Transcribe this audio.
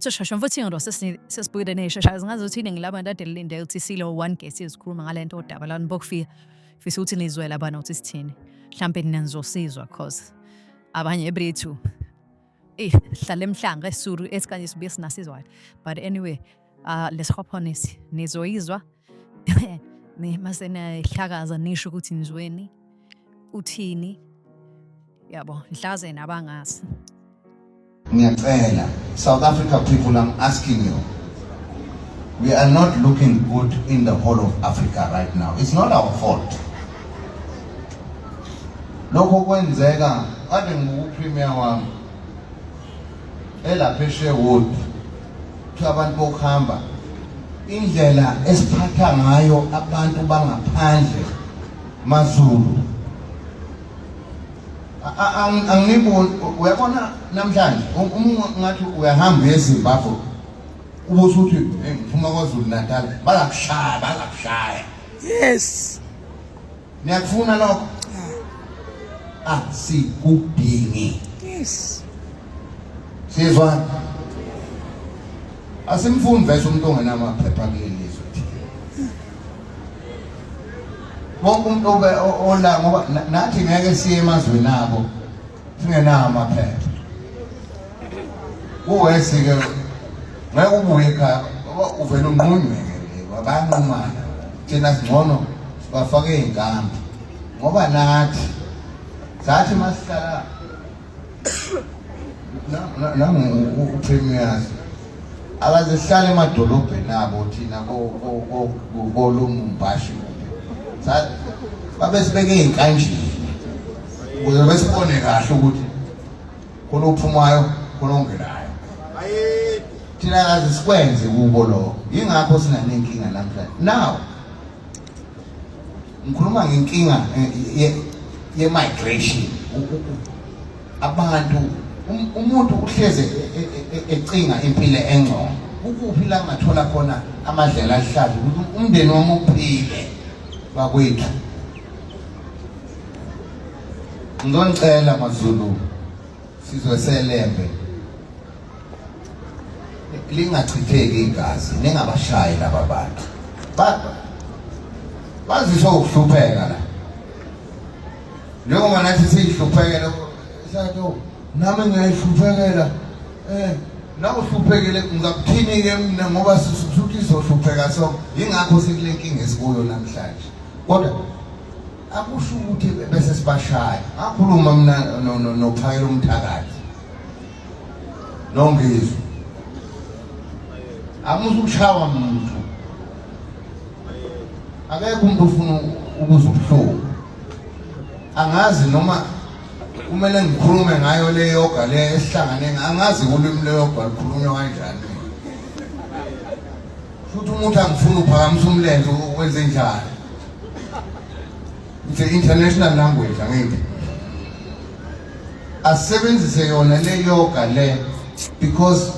Soshasha mfuthu into sesibukile neyisheshayo ngazi ukuthi iningi labantu ade lilinde ukuthi silo one guest izikhuluma ngale nto odaba lani bokufika fisa ukuthi nizwele abana ukuthi sithini mhlampe nina nizosizwa cause abanye bethu eh hlala emhlanga esuru esikanye sibuye sinasizwa but anyway lesihwaphonisi nizoyizwa mase niyayihlakaza nisho ukuthi nizweni uthini yabo nihlaze nabangazi. Ngiyacela South Africa people, I'm asking you, we are not looking good in the whole of Africa right now. It's not our fault. Lokho kwenzeka kade ngiku-premier wami elapha eSherwood, kuthiwa abantu bokuhamba, indlela esiphatha ngayo abantu bangaphandle, maZulu, anginiboni. Uyabona namhlanje uma ngathi uyahamba eZimbabwe ubusuthi ngiphuma KwaZulu Natal, bazakushaya, bazakushaya. Yes. Niyakufuna lokho? Asikudingi. Yes. Sizwa, asimfuni vese umuntu ongenamaphepha kuleli lizwe thina. Wonke umuntu obe ola ngoba nathi ngeke siye emazweni abo singenawo amaphepha. Kuwesi-ke ngeke ubuye ekhaya, uvele unqunywe-ke, bayanqumana. Thina singcono sibafake iy'nkambi ngoba nathi sathi masihlala nangu upremiers akaze sihlale emadolobheni abo thina koLumumbashi kuphi, babesibeke ey'nkanjini ukuze besibone kahle ukuthi khona ophumayo, khona ongenayo. Thina kaze sikwenze kubo lokho, yingakho sinanenkinga namhlanje. Now ngikhuluma ngenkinga ye-migration. Abantu, umuntu uhleze ecinga impilo engcono. Ukuphi la ngathola khona amadlela aluhlaza ukuthi umndeni wami uphile? Bakwethu, ngizonicela maZulu, sizwe seLembe, lingachitheki igazi, ningabashayi laba bantu. Baziswa ukuhlupheka la njengoba nathi siyihluphekele. Sathi, "Oh, nami ngiyayihluphekela." Na uhluphekele ngizakuthini-ke mina ngoba sisuthi izohlupheka so yingakho sikule nkinga esikuyo namhlanje. Kodwa akusho ukuthi bese sibashaya. Ngakhuluma mina noPhakela umthakathi nongizwe amuzukushawa muntu, akekho umuntu ofuna ukuzwa ubuhlungu. Angazi noma kumele ngikhulume ngayo le yoga le esihlangane, angazi ulimi le yoga lukhulunywa kanjani futhi. Umuntu angifuni uphakamisa umlenze, wenze njani? It's an international language, angithi asebenzise yona le yoga le because